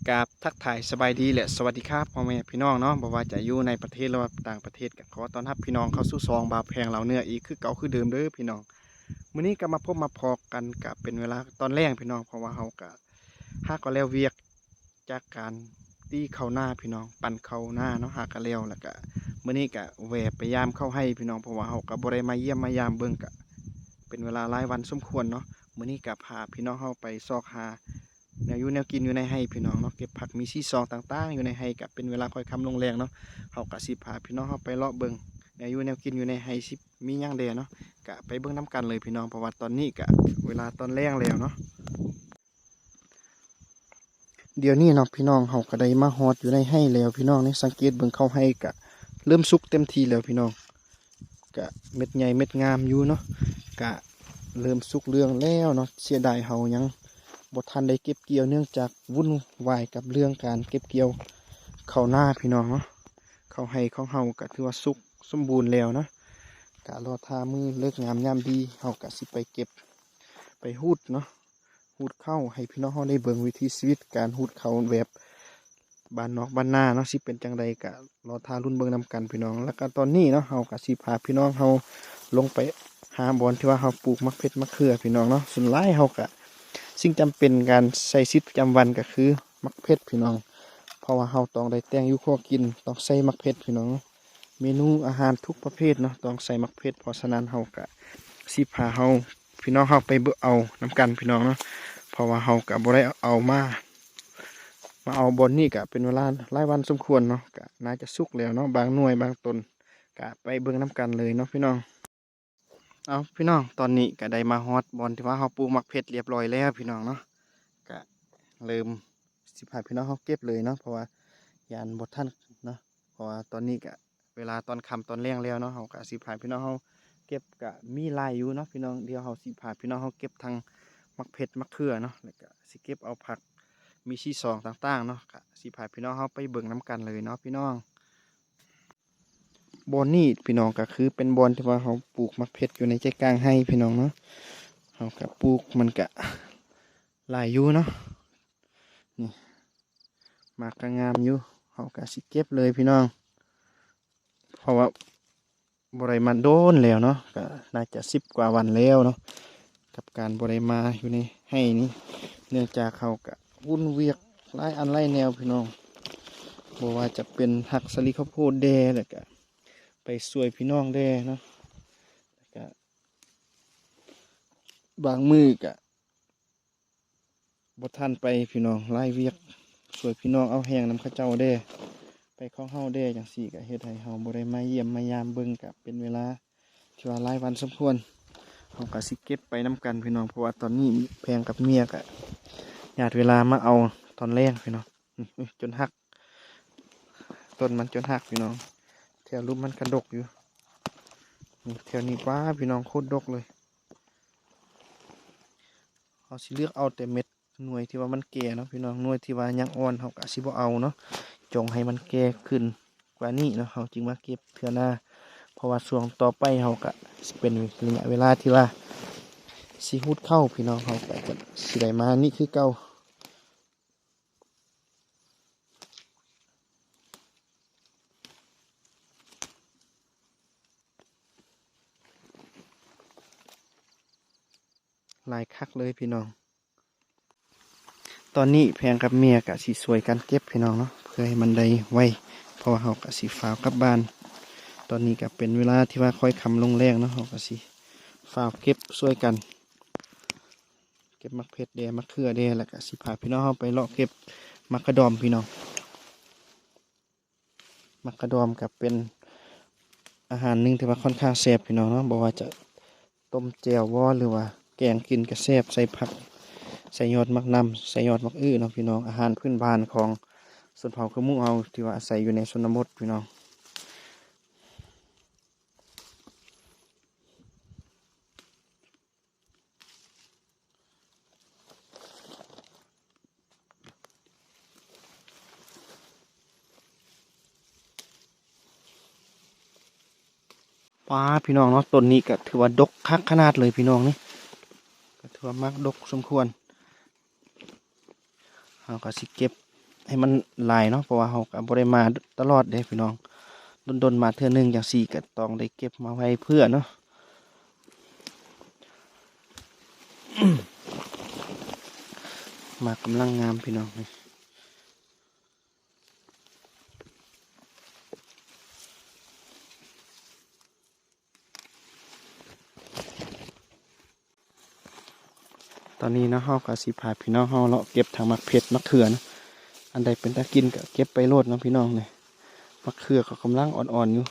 ກາບທັກທາຍສະບາຍດີ ແລະ ສະຫວັດດີຄັບ ພໍ່ແມ່ພີ່ນ້ອງເນາະ, ບໍ່ວ່າຈະຢູ່ໃນປະເທດ ຫຼືວ່າຕ່າງປະເທດ ກໍຂໍຕ້ອນຮັບພີ່ນ້ອງເຂົ້າສູ່ຊ່ອງບ່າວແພງລາວເໜືອ ອີກຄືເກົ່າຄືເດີມເດີພີ່ນ້ອງ. ມື້ນີ້ກໍມາພົບມາພໍ້ກັນ ກໍເປັນເວລາຕອນແລງພີ່ນ້ອງ, ເພາະວ່າເຮົາກໍຫາກໍແລ້ວວຽກ ຈາກການຕີເຂົ້ານາພີ່ນ້ອງ, ປັ່ນເຂົ້ານາເນາະ, ຫາກະແລ້ວ ແລ້ວກະມື້ນີ້ກະແວ່ໄປຢາມເຂົ້າໄຮ່ພີ່ນ້ອງ, ເພາະວ່າເຮົາກະບໍ່ໄດ້ມາຢ້ຽມມາຢາມເບິ່ງ, ກະເປັນເວລາຫຼາຍວັນສົມຄວນເນາະ. ມື້ນີ້ກະພາພີ່ນ້ອງເຮົາໄປຊອກຫາແນວຢູ່ແນວກິນຢູ່ໃນໄຮ່ພີ່ນ້ອງເນາະ, ເກັບຜັກມີຊີຊອງຕ່າງໆຢູ່ໃນໄຮ່, ກະເປັນເວລາຄ່ອຍຄ່ຳລົງແລງເນາະ. ເຮົາກະຊິພາພີ່ນ້ອງເຮົາໄປເລາະເບິ່ງແນວຢູ່ແນວກິນຢູ່ໃນໄຮ່ ຊິມີຫຍັງແດ່ເນາະ, ກະໄປເບິ່ງນຳກັນເລີຍພີ່ນ້ອງ, ເພາະວ່າຕອນນີ້ກະເວລາຕອນແລງແລ້ວເນາະ. ດຽວນີ້ເນາະພີ່ນ້ອງ, ເຮົາກໍໄດ້ມາຮອດຢູ່ໃນໄຮ່ແລ້ວພີ່ນ້ອງ, ນີ້ສັງເກດເບິ່ງເຂົ້າໄຮ່ກະເລີ່ມສຸກເຕັມທີ່ແລ້ວພີ່ນ້ອງ, ກະເມັດໃຫຍ່ເມັດງາມຢູ່ເນາະ, ກະເລີ່ມສຸກເຫຼືອງແລ້ວເນາະ. ເສຍດາຍເຮົາຍັງບໍ່ທັນໄດ້ເກັບກ່ຽວ ເນື່ອງຈາກວຸ່ນວາຍກັບເລື່ອງການເກັບກ່ຽວເຂົ້ານາພີ່ນ້ອງເນາະ. ເຂົ້າໄຮ່ຂອງເຮົາກະຖືວ່າສຸກສົມບູນແລ້ວເນາະ, ກະລໍຖ້າມື້ເລີກງາມຍາມດີ ເຮົາກະຊິໄປເກັບ ໄປຮູດເນາະ. ຮູດເຂົ້າໃຫ້ພີ່ນ້ອງເຮົາໄດ້ເບິ່ງວິຖີຊີວິດການຮູດເຂົ້າແບບບ້ານນອກບ້ານນາເນາະ, ຊິເປັນຈັ່ງໃດກະລໍຖ້າລຸ້ນເບິ່ງນຳກັນພີ່ນ້ອງ. ແລ້ວກະຕອນນີ້ເນາະ ເຮົາກະຊິພາພີ່ນ້ອງເຮົາລົງໄປຫາບ່ອນທີ່ວ່າເຮົາປູກໝາກເຜັດໝາກເຂືອພີ່ນ້ອງເນາະ. ສ່ວນຫຼາຍເຮົາກະ ສິ່ງຈຳເປັນການໃຊ້ຊີວິດປະຈຳວັນກະຄືໝາກເຜັດພີ່ນ້ອງ, ເພາະວ່າເຮົາຕ້ອງໄດ້ແຕ່ງຢູ່ຄົວກິນ ຕ້ອງໃຊ້ໝາກເຜັດພີ່ນ້ອງ. ເມນູອາຫານທຸກປະເພດເນາະ ຕ້ອງໃສ່ໝາກເຜັດ, ເພາະສະນັ້ນເຮົາກະຊິພາເຮົາ ພີ່ນ້ອງເຮົາໄປເບິ່ງເອົານຳກັນພີ່ນ້ອງເນາະ, ເພາະວ່າເຮົາກະບໍ່ໄດ້ເອົາມາ, ມາເອົາບ່ອນນີ້ກະເປັນເວລາຫຼາຍວັນສົມຄວນເນາະ, ກະໜ້າຈະສຸກແລ້ວເນາະ, ບາງໜ່ວຍບາງຕົ້ນ, ກະໄປເບິ່ງນຳກັນເລີຍເນາະພີ່ນ້ອງ. ເອົາພີ່ນ້ອງ, ຕອນນີ້ກະໄດ້ມາຮອດບ່ອນທີ່ວ່າເຮົາປູກໝາກເຜັດລຽບຮ້ອຍແລ້ວພີ່ນ້ອງເນາະ, ກະເລີ່ມຊິພາພີ່ນ້ອງເຮົາເກັບເລີຍເນາະ, ເພາະວ່າຢ້ານບໍ່ທັນເນາະ, ເພາະວ່າຕອນນີ້ກະເວລາຕອນຄ່ຳຕອນແລງແລ້ວເນາະ. ເຮົາກະຊິພາພີ່ນ້ອງເຮົາເກັບ ກະມີຫຼາຍຢູ່ເນາະພີ່ນ້ອງ, ດຽວເຮົາຊິພາພີ່ນ້ອງເຮົາເກັບທັງໝາກເຜັດໝາກເຂືອເນາະ, ແລ້ວກະຊິເກັບເອົາຜັກມີຊີຊອງຕ່າງໆເນາະ, ກະຊິພາພີ່ນ້ອງເຮົາໄປເບິ່ງນຳກັນເລີຍເນາະພີ່ນ້ອງ. ບ່ອນນີ້ພີ່ນ້ອງ ກະຄືເປັນບ່ອນທີ່ວ່າເຮົາປູກໝາກເຜັດຢູ່ໃນໃຈກາງໄຮ່ພີ່ນ້ອງເນາະ. ເຮົາກະປູກ ມັນກະຫຼາຍຢູ່ເນາະ, ນີ້ໝາກກະງາມຢູ່. ເຮົາກະຊິເກັບເລີຍພີ່ນ້ອງ, ເພາະວ່າບໍ່ໄດ້ມາດົນແລ້ວເນາະ, ກະໜ້າຈະສິບກວ່າວັນແລ້ວເນາະ ກັບການບໍ່ໄດ້ມາຢູ່ໃນໄຮ່ນີ້, ເນື່ອງຈາກເຮົາກະວຸ່ນວຽກຫຼາຍອັນຫຼາຍແນວພີ່ນ້ອງ, ບໍ່ວ່າຈະເປັນຮັກສາລີເຂົ້າໂພດແດ່ ແລ້ວກະໄປຊ່ວຍພີ່ນ້ອງແດ່ເນາະ, ແລ້ວກະບາງມື້ກະບໍ່ທັນໄປພີ່ນ້ອງ, ຫຼາຍວຽກ, ຊ່ວຍພີ່ນ້ອງເອົາແຮງນຳເຂົາເຈົ້າແດ່, ໄປຂອງເຮົາແດ່ ຈັ່ງຊີ້ກະເຮັດໃຫ້ເຮົາບໍ່ໄດ້ມາຢ້ຽມມາຢາມເບິ່ງ, ກະເປັນເວລາ ຖືວ່າຫຼາຍວັນສົມຄວນ. ເຮົາກະຊິເກັບໄປນຳກັນພີ່ນ້ອງ, ເພາະວ່າຕອນນີ້ແພງກັບເມຍກະຍາດເວລາມາເອົາຕອນແລງພີ່ນ້ອງ. ນີ້ ອຸ້ຍ ຈົນຫັກ, ຕົ້ນມັນຈົນຫັກພີ່ນ້ອງ, ແຖວລຸ່ມມັນກະດົກຢູ່. ນີ້ ແຖວນີ້ ປາ ພີ່ນ້ອງ ໂຄດດົກເລີຍ. ເຮົາຊິເລືອກເອົາແຕ່ເມັດ ໜ່ວຍທີ່ວ່າມັນແກ່ເນາະພີ່ນ້ອງ, ໜ່ວຍທີ່ວ່າຍັງອ່ອນເຮົາກະຊິບໍ່ເອົາເນາະ, ຈົ່ງໃຫ້ມັນແກ່ຂຶ້ນກວ່ານີ້ເນາະ ເຮົາຈຶ່ງມາເກັບເທື່ອໜ້າ, ເພາະວ່າຊ່ວງຕໍ່ໄປເຮົາກະຊິເປັນໄລຍະເວລາທີ່ວ່າຊິຮູດເຂົ້າພີ່ນ້ອງ, ເຮົາກະຈະຊິໄດ້ມານີ້ຄືເກົ່າ. ຫຼາຍຄັກເລີຍພີ່ນ້ອງ. ຕອນນີ້ແພງກັບເມຍກະຊິຊ່ວຍກັນເກັບພີ່ນ້ອງເນາະ, ເພື່ອໃຫ້ມັນໄດ້ໄວ, ເພາະວ່າເຮົາກະຊິຟ້າວກັບບ້ານ. ຕອນນີ້ກະເປັນເວລາທີ່ວ່າຄ່ອຍຄ່ຳລົງແລງເນາະ, ເຮົາກະຊິຟ້າວເກັບຊ່ວຍກັນ, ເກັບໝາກເຜັດແດ່ ໝາກເຂືອແດ່, ແລ້ວກະຊິພາພີ່ນ້ອງເຮົາໄປເລາະເກັບໝາກກະດອມພີ່ນ້ອງ. ໝາກກະດອມກະເປັນອາຫານໜຶ່ງທີ່ວ່າຂ້ອນຂ້າງແຊບພີ່ນ້ອງເນາະ, ບໍ່ວ່າຈະຕົ້ມແຈ່ວບໍ ຫຼືວ່າແກງກິນກະແຊບ, ໃສ່ຜັກ ໃສ່ຍອດໝາກໜຳ ໃສ່ຍອດໝາກອຶເນາະພີ່ນ້ອງ. ອາຫານພື້ນບ້ານຂອງຊົນເຜົ່າຂະມຸເຮົາ ທີ່ວ່າອາໄສຢູ່ໃນຊົນນະບົດພີ່ນ້ອງ. ປາ ພີ່ນ້ອງເນາະ, ຕົ້ນນີ້ກະຖືວ່າດົກຄັກຂະໜາດເລີຍພີ່ນ້ອງ, ນີ້ກະຖືວ່າໝາກດົກສົມຄວນ. ເຮົາກະຊິເກັບ ໃຫ້ມັນຫຼາຍເນາະ ເພາະວ່າເຮົາກໍບໍ່ໄດ້ມາຕະຫຼອດເດ້ພີ່ນ້ອງ ດົນໆມາເທື່ອໜຶ່ງຈັ່ງຊີ້ ກໍຕ້ອງໄດ້ເກັບມາໄວ້ເພື່ອເນາະ. ໝາກກຳລັງງາມພີ່ນ້ອງ. ຕອນນີ້ເນາະ ເຮົາກໍຊິພາພີ່ນ້ອງເຮົາເລາະເກັບທັງໝາກເຜັດ ໝາກເຂືອເນາະ ອັນໃດເປັນຕາກິນກໍເກັບໄປໂລດເນາະພີ່ນ້ອງ. ນີ້ໝາກເຂືອກໍກຳລັງອ່ອນໆຢູ່.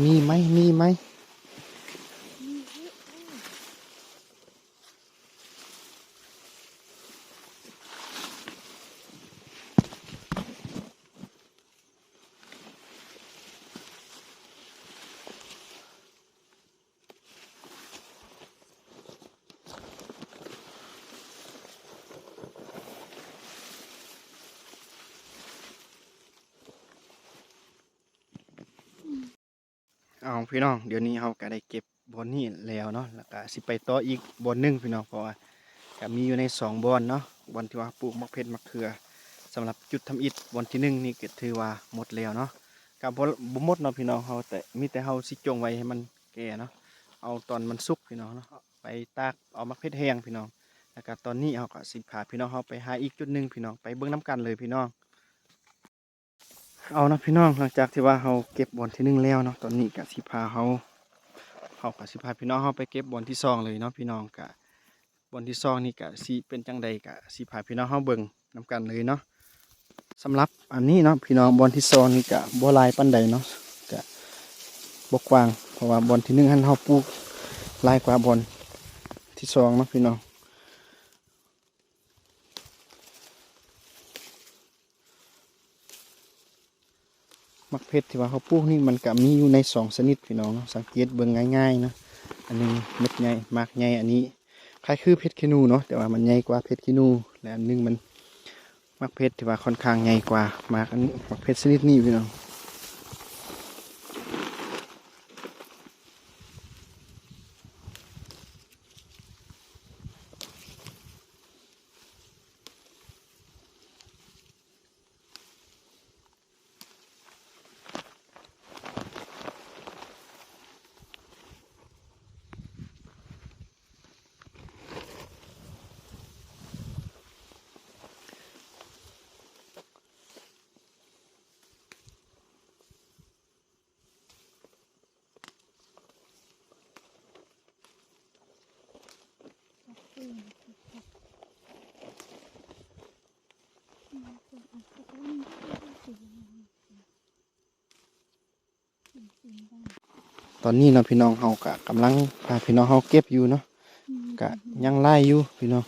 ມີໄໝ? ມີໄໝ? ເອົາພີ່ນ້ອງ ດຽວນີ້ເຮົາກໍໄດ້ເກັບບ່ອນນີ້ແລ້ວເນາະ ແລ້ວກໍຊິໄປຕໍ່ອີກບ່ອນໜຶ່ງພີ່ນ້ອງ ເພາະວ່າກໍມີຢູ່ໃນສອງບ່ອນເນາະ ບ່ອນທີ່ວ່າປູກໝາກເຜັດໝາກເຂືອ ສຳລັບຈຸດທຳອິດບ່ອນທີໜຶ່ງນີ້ກໍຖືວ່າໝົດແລ້ວເນາະ. ກໍບໍ່ ບໍ່ໝົດເນາະພີ່ນ້ອງ ເຮົາແຕ່ ມີແຕ່ເຮົາຊິຈົ່ງໄວ້ໃຫ້ມັນແກ່ເນາະ ເອົາຕອນມັນສຸກພີ່ນ້ອງເນາະ ໄປຕາກເອົາໝາກເຜັດແຫ້ງພີ່ນ້ອງ. ແລ້ວກໍຕອນນີ້ເຮົາກໍຊິພາພີ່ນ້ອງເຮົາໄປຫາອີກຈຸດໜຶ່ງພີ່ນ້ອງ ໄປເບິ່ງນຳກັນເລີຍພີ່ນ້ອງ. ເອົາເນາະພີ່ນ້ອງ ຫຼັງຈາກທີ່ວ່າເຮົາເກັບບ່ອນທີໜຶ່ງແລ້ວເນາະ ຕອນນີ້ກະຊິພາເຮົາ ເຮົາກະຊິພາພີ່ນ້ອງເຮົາໄປເກັບບ່ອນທີສອງເລີຍເນາະພີ່ນ້ອງ. ກະບ່ອນທີສອງນີ້ກະຊິເປັນຈັ່ງໃດ ກະຊິພາພີ່ນ້ອງເຮົາເບິ່ງນຳກັນເລີຍເນາະ. ສຳລັບອັນນີ້ເນາະພີ່ນ້ອງ ບ່ອນທີສອງນີ້ກະບໍ່ຫຼາຍປານໃດເນາະ ກະບໍ່ກວ້າງ ເພາະວ່າບ່ອນທີໜຶ່ງຫັ້ນເຮົາປູກຫຼາຍກວ່າບ່ອນທີສອງເນາະພີ່ນ້ອງ. ໝາກເຜັດທີ່ວ່າເຮົາປູກນີ້ ມັນກະມີຢູ່ໃນສອງຊະນິດພີ່ນ້ອງເນາະ ສັງເກດເບິ່ງງ່າຍໆເນາະ. ອັນໜຶ່ງເມັດໃຫຍ່ ໝາກໃຫຍ່ ອັນນີ້ຄ້າຍຄືເຜັດຂີ້ໜູເນາະ ແຕ່ວ່າມັນໃຫຍ່ກວ່າເຜັດຂີ້ໜູ ແລະ ອັນໜຶ່ງມັນໝາກເຜັດທີ່ວ່າຄ່ອນຂ້າງໃຫຍ່ກວ່າໝາກອັນ ໝາກເຜັດຊະນິດນີ້ພີ່ນ້ອງ. ຕອນນີ້ເນາະ ພີ່ນ້ອງເຮົາກະກຳລັງພາພີ່ນ້ອງເຮົາເກັບຢູ່ເນາະ ກະຍັງຫຼາຍຢູ່ພີ່ນ້ອງ.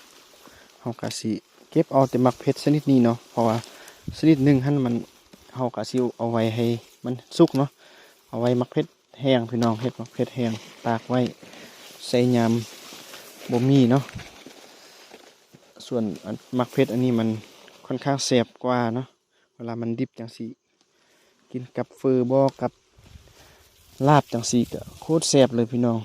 ເຮົາກະຊິເກັບເອົາແຕ່ໝາກເຜັດຊະນິດນີ້ເນາະ ເພາະວ່າຊະນິດໜຶ່ງຫັ້ນມັນ ເຮົາກະຊິເອົາໄວ້ໃຫ້ມັນສຸກເນາະ ເອົາໄວ້ໝາກເຜັດແຫ້ງພີ່ນ້ອງ ເຮັດໝາກເຜັດແຫ້ງຕາກໄວ້ໃຊ້ຍາມບໍ່ມີເນາະ. ສ່ວນອັນໝາກເຜັດອັນນີ້ມັນຄ່ອນຂ້າງແຊບກວ່າເນາະ ເວລາມັນດິບຈັ່ງຊີ້ ກິນກັບເຝີບໍ ກັບລາບຈັ່ງຊີ້ກະໂຄດແຊບເລີຍພີ່ນ້ອງ.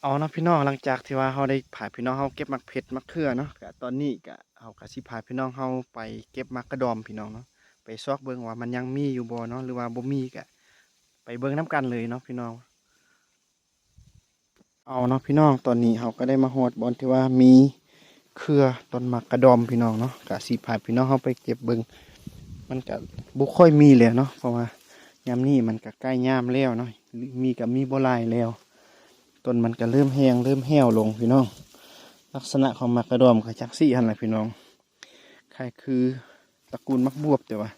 ເອົາເນາະພີ່ນ້ອງ ຫຼັງຈາກທີ່ວ່າເຮົາໄດ້ພາພີ່ນ້ອງເຮົາເກັບໝາກເຜັດໝາກເຂືອເນາະ ກະຕອນນີ້ກະ ເຮົາກະຊິພາພີ່ນ້ອງເຮົາໄປເກັບໝາກກະດອມພີ່ນ້ອງເນາະ, ໄປຊອກເບິ່ງວ່າມັນຍັງມີຢູ່ບໍ່ເນາະ ຫຼືວ່າບໍ່ມີ ກະໄປເບິ່ງນຳກັນເລີຍເນາະພີ່ນ້ອງ. ເອົາເນາະພີ່ນ້ອງ, ຕອນນີ້ເຮົາກໍໄດ້ມາຮອດບ່ອນທີ່ວ່າມີເຄືອຕົ້ນໝາກກະດອມພີ່ນ້ອງເນາະ, ກະຊິພາພີ່ນ້ອງເຮົາໄປເກັບເບິ່ງ. ມັນກະບໍ່ຄ່ອຍມີແລ້ວເນາະ ເພາະວ່າຍາມນີ້ມັນກະໃກ້ຍາມແລ້ວເນາະ, ມີກະມີບໍ່ຫຼາຍແລ້ວ. ຕົ້ນມັນກະເລີ່ມແຫ້ງເລີ່ມແຫ້ວລົງພີ່ນ້ອງ. ລັກສະນະຂອງໝາກກະດອມກະຈັກຊີ້ຫັ້ນແຫຼະພີ່ນ້ອງ, ຄ້າຍຄືຕະກູນໝາກບວບ ແຕ່ວ່າ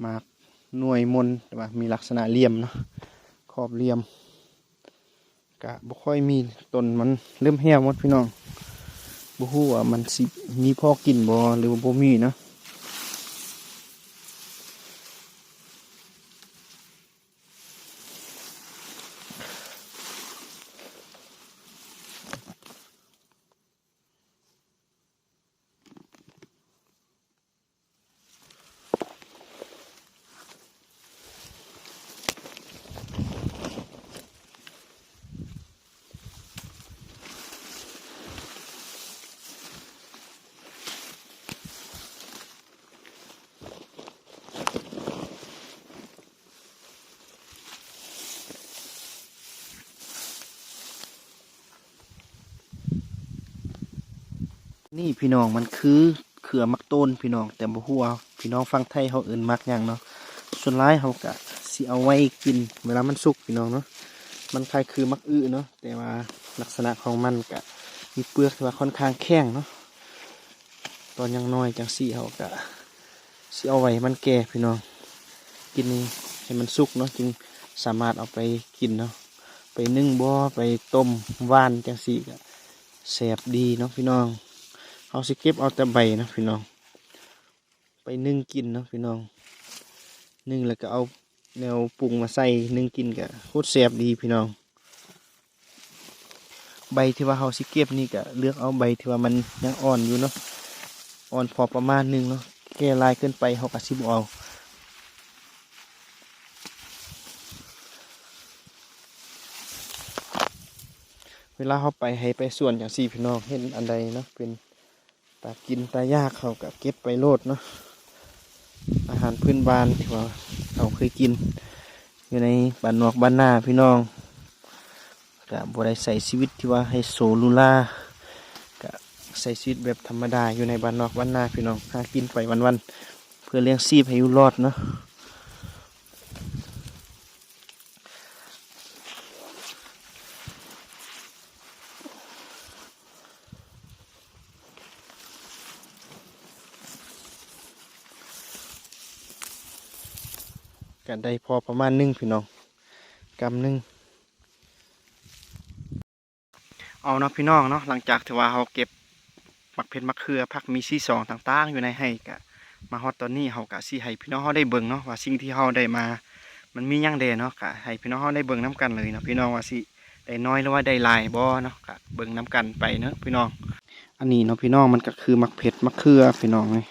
ໝາກໜ່ວຍມົນ ແຕ່ວ່າມີລັກສະນະຫຼ່ຽມເນາະ, ຂອບຫຼ່ຽມ. ກະບໍ່ຄ່ອຍມີ, ຕົ້ນມັນເລີ່ມແຫ້ວໝົດພີ່ນ້ອງ. ບໍ່ຮູ້ວ່າມັນຊິມີພໍກິນບໍ່ ຫຼືວ່າບໍ່ມີເນາະ. ນີ້ພີ່ນ້ອງ ມັນຄືເຄືອໝາກໂຕນພີ່ນ້ອງ, ແຕ່ບໍ່ຮູ້ວ່າພີ່ນ້ອງຝັ່ງໄທເຮົາເອີ້ນໝາກຫຍັງເນາະ. ສ່ວນຫຼາຍເຮົາກະຊິເອົາໄວ້ກິນເວລາມັນສຸກພີ່ນ້ອງເນາະ. ມັນຄ້າຍຄືໝາກອຶເນາະ, ແຕ່ວ່າລັກສະນະຂອງມັນກະມີເປືອກທີ່ວ່າຄ່ອນຂ້າງແຂງເນາະ. ຕອນຍັງນ້ອຍຈັ່ງຊີ້ເຮົາກະຊິເອົາໄວ້ໃຫ້ມັນແກ່ພີ່ນ້ອງ, ກິນໃຫ້ມັນສຸກເນາະ, ຈຶ່ງສາມາດເອົາໄປກິນເນາະ, ໄປໜຶ້ງບໍ່ ໄປຕົ້ມຫວານຈັ່ງຊີ້ກະແຊບດີເນາະພີ່ນ້ອງ. ເຮົາຊິເກັບເອົາແຕ່ໃບເນາະພີ່ນ້ອງ, ໄປໜຶ້ງກິນເນາະພີ່ນ້ອງ, ໜຶ້ງແລ້ວກະເອົາແນວປຸງມາໃສ່ ໜຶ້ງກິນກະໂຄດແຊບດີພີ່ນ້ອງ. ໃບທີ່ວ່າເຮົາຊິເກັບນີ້ກະເລືອກເອົາໃບທີ່ວ່າມັນຍັງອ່ອນຢູ່ເນາະ, ອ່ອນພໍປະມານໜຶ່ງເນາະ, ແກ່ຫຼາຍເກີນໄປເຮົາກະຊິບໍ່ເອົາ. ເວລາເຮົາໄປໄຮ່ໄປສວນຈັ່ງຊີ້ພີ່ນ້ອງ ເຫັນອັນໃດເນາະ ເປັນ ຕາກິນຕາຢາກເຮົາກະເກັບໄປໂລດເນາະ, ອາຫານພື້ນບ້ານທີ່ວ່າເຮົາເຄີຍກິນຢູ່ໃນບ້ານນອກບ້ານນາພີ່ນ້ອງ. ກະບໍ່ໄດ້ໃຊ້ຊີວິດທີ່ວ່າໄຮໂຊຫຼູຫຼາ, ກະໃຊ້ຊີວິດແບບທຳມະດາຢູ່ໃນບ້ານນອກບ້ານນາພີ່ນ້ອງ, ຫາກິນໄປວັນໆ ເພື່ອລ້ຽງຊີບໃຫ້ຢູ່ລອດເນາະ. ກະໄດ້ພໍປະມານໜຶ່ງພີ່ນ້ອງ, ກຳໜຶ່ງ. ເອົາເນາະພີ່ນ້ອງເນາະ, ຫຼັງຈາກທີ່ວ່າເຮົາເກັບໝາກເຜັດ ໝາກເຂືອ ຜັກມີສີສອງຕ່າງໆຢູ່ໃນໄຮ່ ກະມາຮອດຕອນນີ້ ເຮົາກະຊິໃຫ້ພີ່ນ້ອງເຮົາໄດ້ເບິ່ງເນາະ ວ່າສິ່ງທີ່ເຮົາໄດ້ມາມັນມີຫຍັງແດ່ເນາະ, ກະໃຫ້ພີ່ນ້ອງເຮົາໄດ້ເບິ່ງນຳກັນເລີຍເນາະພີ່ນ້ອງ ວ່າຊິໄດ້ນ້ອຍ ຫຼືວ່າໄດ້ຫຼາຍບໍ່ເນາະ, ກະເບິ່ງນຳກັນໄປເນາະພີ່ນ້ອງ. ອັນນີ້ເນາະພີ່ນ້ອງ ມັນກະຄືໝາກເຜັດ ໝາກເຂືອພີ່ນ້ອງເອີຍ,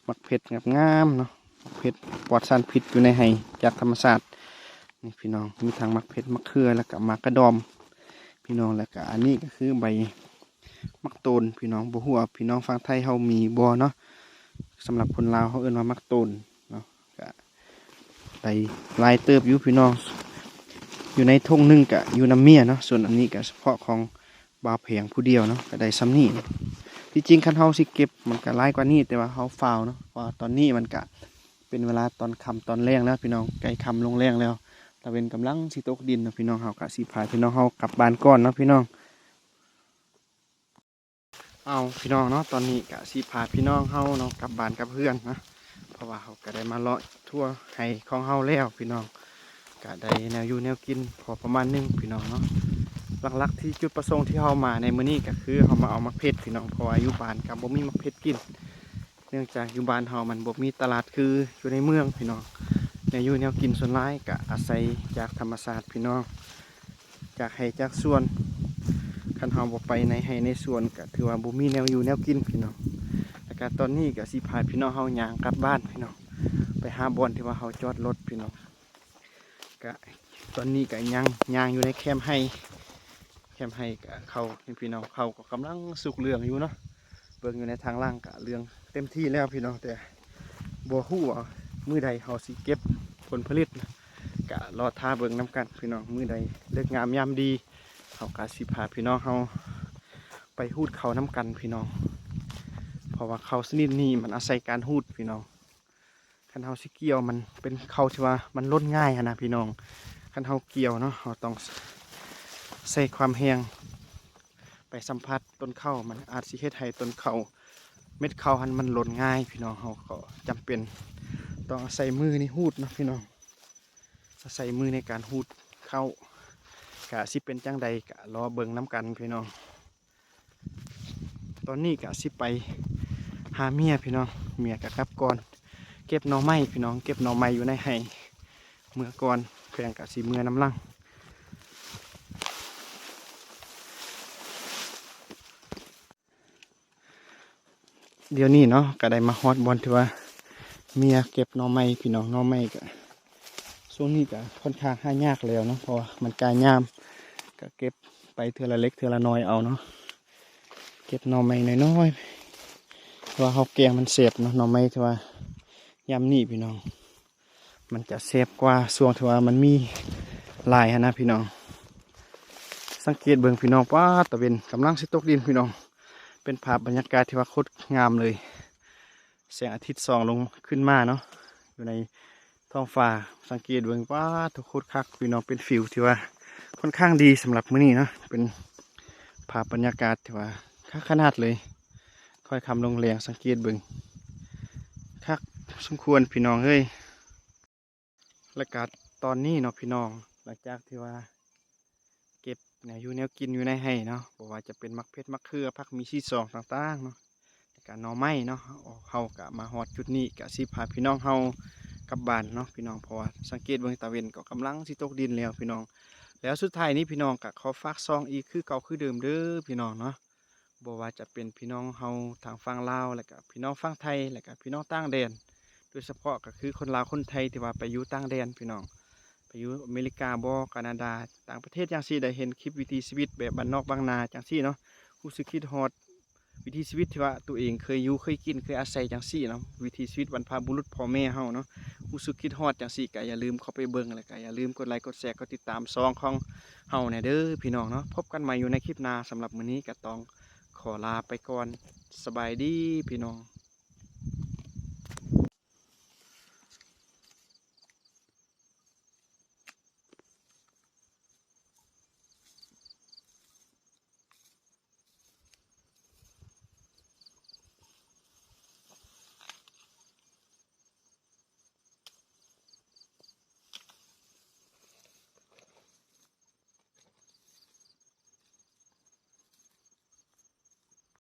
ໝາກເຜັດງາມໆເນາະ. ເຜັດປອດສານພິດຢູ່ໃນໄຮ່ຈາກທຳມະຊາດນີ້ພີ່ນ້ອງ, ມີທັງໝາກເຜັດ ໝາກເຂືອ ແລ້ວກະໝາກກະດອມພີ່ນ້ອງ, ແລ້ວກະອັນນີ້ກະຄືໃບໝາກໂຕນພີ່ນ້ອງ. ບໍ່ຮູ້ວ່າພີ່ນ້ອງຝັ່ງໄທເຮົາມີບໍ່ເນາະ, ສຳລັບຄົນລາວເຮົາເອີ້ນວ່າໝາກໂຕນເນາະ. ກະໄດ້ຫຼາຍເຕີບຢູ່ພີ່ນ້ອງ, ຢູ່ໃນຖົງໜຶ່ງກະຢູ່ນຳເມຍເນາະ, ສ່ວນອັນນີ້ກະສະເພາະຂອງ ບ່າວແພງຜູ້ດຽວເນາະ ກະໄດ້ຊ່ຳນີ້. ທີ່ຈິງຄັນເຮົາຊິເກັບມັນກະຫຼາຍກວ່ານີ້ ແຕ່ວ່າເຮົາຟ້າວເນາະ, ເພາະວ່າຕອນນີ້ມັນກະເປັນເວລາຕອນຄ່ຳຕອນແລງແລ້ວພີ່ນ້ອງ, ໃກ້ຄ່ຳລົງແລງແລ້ວ, ຕາເວັນກຳລັງຊິຕົກດິນເນາະພີ່ນ້ອງ. ເຮົາກະຊິພາພີ່ນ້ອງເຮົາກັບບ້ານກ່ອນເນາະພີ່ນ້ອງ. ເອົາພີ່ນ້ອງເນາະ, ຕອນນີ້ກະຊິພາພີ່ນ້ອງເຮົາເນາະ ກັບບ້ານກັບເຮືອນນະ, ເພາະວ່າເຮົາກະໄດ້ມາເລາະທົ່ວໄຮ່ຂອງເຮົາແລ້ວພີ່ນ້ອງ. ກະໄດ້ແນວຢູ່ແນວກິນພໍປະມານໜຶ່ງພີ່ນ້ອງເນາະ. ຫຼັກໆທີ່ຈຸດປະສົງທີ່ເຮົາມາໃນມື້ນີ້ກະຄືເຮົາມາເອົາໝາກເຜັດພີ່ນ້ອງ, ເພາະວ່າຢູ່ບ້ານກະບໍ່ມີໝາກເຜັດກິນ, ເນື່ອງຈາກຢູ່ບ້ານເຮົາມັນບໍ່ມີຕະຫຼາດຄືຢູ່ໃນເມືອງພີ່ນ້ອງ. ແນວຢູ່ແນວກິນສ່ວນຫຼາຍກະອາໄສຈາກທຳມະຊາດພີ່ນ້ອງ, ຈາກໄຮ່ຈາກສວນ. ຄັນເຮົາບໍ່ໄປໃນໄຮ່ໃນສວນກະຖືວ່າບໍ່ມີແນວຢູ່ແນວກິນພີ່ນ້ອງ. ແລ້ວກະຕອນນີ້ກະຊິພາພີ່ນ້ອງເຮົາຍ່າງກັບບ້ານພີ່ນ້ອງ, ໄປຫາບ່ອນທີ່ວ່າເຮົາຈອດລົດພີ່ນ້ອງ. ກະຕອນນີ້ກະຍັງຍ່າງຢູ່ໃນແຄມໄຮ່, ແຄມໄຮ່ກະເຂົ້ານີ້ພີ່ນ້ອງ, ເຂົ້າກໍກຳລັງສຸກເຫຼືອງຢູ່ເນາະ. ເບິ່ງຢູ່ໃນທາງຫຼັງກະເຫຼືອງເຕັມທີ່ແລ້ວພີ່ນ້ອງ, ແຕ່ບໍ່ຮູ້ວ່າມື້ໃດເຮົາຊິເກັບຜົນຜະລິດນະ ກະລໍຖ້າເບິ່ງນຳກັນພີ່ນ້ອງ. ມື້ໃດເລີກງາມຍາມດີ ເຮົາກະຊິພາພີ່ນ້ອງເຮົາໄປຮູດເຂົ້ານຳກັນພີ່ນ້ອງ, ເພາະວ່າເຂົ້າຊະນິດນີ້ມັນອາໄສການຮູດພີ່ນ້ອງ. ຄັນເຮົາຊິກ່ຽວ ມັນເປັນເຂົ້າທີ່ວ່າມັນຫຼົ່ນງ່າຍຫັ້ນນະພີ່ນ້ອງ. ຄັນເຮົາກ່ຽວເນາະ ເຮົາຕ້ອງໃຊ້ຄວາມແຮງໄປສຳຜັດຕົ້ນເຂົ້າ, ມັນອາດຊິເຮັດໃຫ້ຕົ້ນເຂົ້າ ເມັດເຂົ້າຫັ້ນມັນຫຼົ່ນງ່າຍພີ່ນ້ອງ. ເຮົາກໍຈຳເປັນຕ້ອງອາໄສມືນີ້ຮູດເນາະພີ່ນ້ອງ, ອາໄສມືໃນການຮູດເຂົ້າ. ກະຊິເປັນຈັ່ງໃດ ກະລໍເບິ່ງນຳກັນພີ່ນ້ອງ. ຕອນນີ້ກະຊິໄປຫາເມຍພີ່ນ້ອງ, ເມຍກະກັບກ່ອນ ເກັບໜໍ່ໄມ້ພີ່ນ້ອງ, ເກັບໜໍ່ໄມ້ຢູ່ໃນໄຮ່ເມືອກ່ອນ, ແຟນກະຊິເມືອນຳຫຼັງ. ດຽວນີ້ເນາະ ກະໄດ້ມາຮອດບ່ອນທີ່ວ່າເມຍເກັບໜໍ່ໄມ້ພີ່ນ້ອງ. ໜໍ່ໄມ້ກະ ຊ່ວງນີ້ກະຄ່ອນຂ້າງຫາຍາກແລ້ວເນາະ, ເພາະວ່າມັນກາຍາມ, ກະເກັບໄປເທື່ອລະເລັກເທື່ອລະນ້ອຍເອົາເນາະ. ເກັບໜໍ່ໄມ້ນ້ອຍໆ ເພາະວ່າເຮົາແກງມັນແຊບເນາະ, ໜໍ່ໄມ້ທີ່ວ່າຍາມນີ້ພີ່ນ້ອງ ມັນຈະແຊບກວ່າຊ່ວງທີ່ວ່າມັນມີຫຼາຍຫັ້ນນະພີ່ນ້ອງ. ສັງເກດເບິ່ງພີ່ນ້ອງ, ປາດ ຕາເວັນກຳລັງຊິຕົກດິນພີ່ນ້ອງ. ເປັນພາບບັນຍາກາດທີ່ວ່າໂຄດງາມເລີຍ, ແສງອາທິດສ່ອງລົງຂຶ້ນມາເນາະ ຢູ່ໃນທ້ອງຟ້າ. ສັງເກດເບິ່ງ, ປາດ ໂຄດຄັກພີ່ນ້ອງ, ເປັນວິວທີ່ວ່າຄ່ອນຂ້າງດີສຳລັບມື້ນີ້ເນາະ, ເປັນພາບບັນຍາກາດທີ່ວ່າຄັກຂະໜາດເລີຍ. ຄ່ອຍຄ່ຳລົງແລງ ສັງເກດເບິ່ງ ຄັກສົມຄວນພີ່ນ້ອງເອີຍ. ແລະກະຕອນນີ້ເນາະພີ່ນ້ອງ, ຫຼັງຈາກທີ່ວ່າເກັບແນວຢູ່ແນວກິນຢູ່ໃນໄຮ່ເນາະ, ບໍ່ວ່າຈະເປັນໝາກເຜັດ ໝາກເຂືອ ຜັກໝີ່ ສີຊອງຕ່າງໆເນາະ, ແລະກະໜໍ່ໄມ້ເນາະ, ເຮົາກະມາຮອດຈຸດນີ້ ກະຊິພາພີ່ນ້ອງເຮົາກັບບ້ານເນາະພີ່ນ້ອງ. ເພາະວ່າສັງເກດເບິ່ງ ຕາເວັນກໍກຳລັງຊິຕົກດິນແລ້ວພີ່ນ້ອງ. ແລ້ວສຸດທ້າຍນີ້ພີ່ນ້ອງ ກະຂໍຝາກຊ່ອງອີກຄືເກົ່າຄືເດີມເດີພີ່ນ້ອງເນາະ. ບໍ່ວ່າຈະເປັນພີ່ນ້ອງເຮົາທາງຝັ່ງລາວ ແລະກະພີ່ນ້ອງຝັ່ງໄທ ແລະກະພີ່ນ້ອງຕ່າງແດນ, ໂດຍສະເພາະກະຄືຄົນລາວຄົນໄທທີ່ວ່າໄປຢູ່ຕ່າງແດນພີ່ນ້ອງ, ໄປຢູ່ອາເມລິກາບໍ ການາດາ ຕ່າງປະເທດຈັ່ງຊີ້, ໄດ້ເຫັນຄລິບວິຖີຊີວິດແບບບ້ານນອກບ້ານນາຈັ່ງຊີ້ເນາະ, ຮູ້ສຶກຄິດຮອດວິຖີຊີວິດທີ່ວ່າໂຕເອງເຄີຍຢູ່ເຄີຍກິນເຄີຍອາໄສຈັ່ງຊີ້ເນາະ, ວິຖີຊີວິດບັນພະບຸລຸດພໍ່ແມ່ເຮົາເນາະ. ຮູ້ສຶກຄິດຮອດຈັ່ງຊີ້ ກະຢ່າລືມເຂົ້າໄປເບິ່ງ ແລະກະຢ່າລືມກົດໄລກົດແຊ ກົດຕິດຕາມຊ່ອງຂອງເຮົາແດ່ເດີພີ່ນ້ອງເນາະ. ພົບກັນໃໝ່ຢູ່ໃນຄລິບໜ້າ, ສຳລັບມື້ນີ້ກະຕ້ອງ ຂໍລາໄປກ່ອນ. ສະບາຍດີພີ່ນ້ອງ.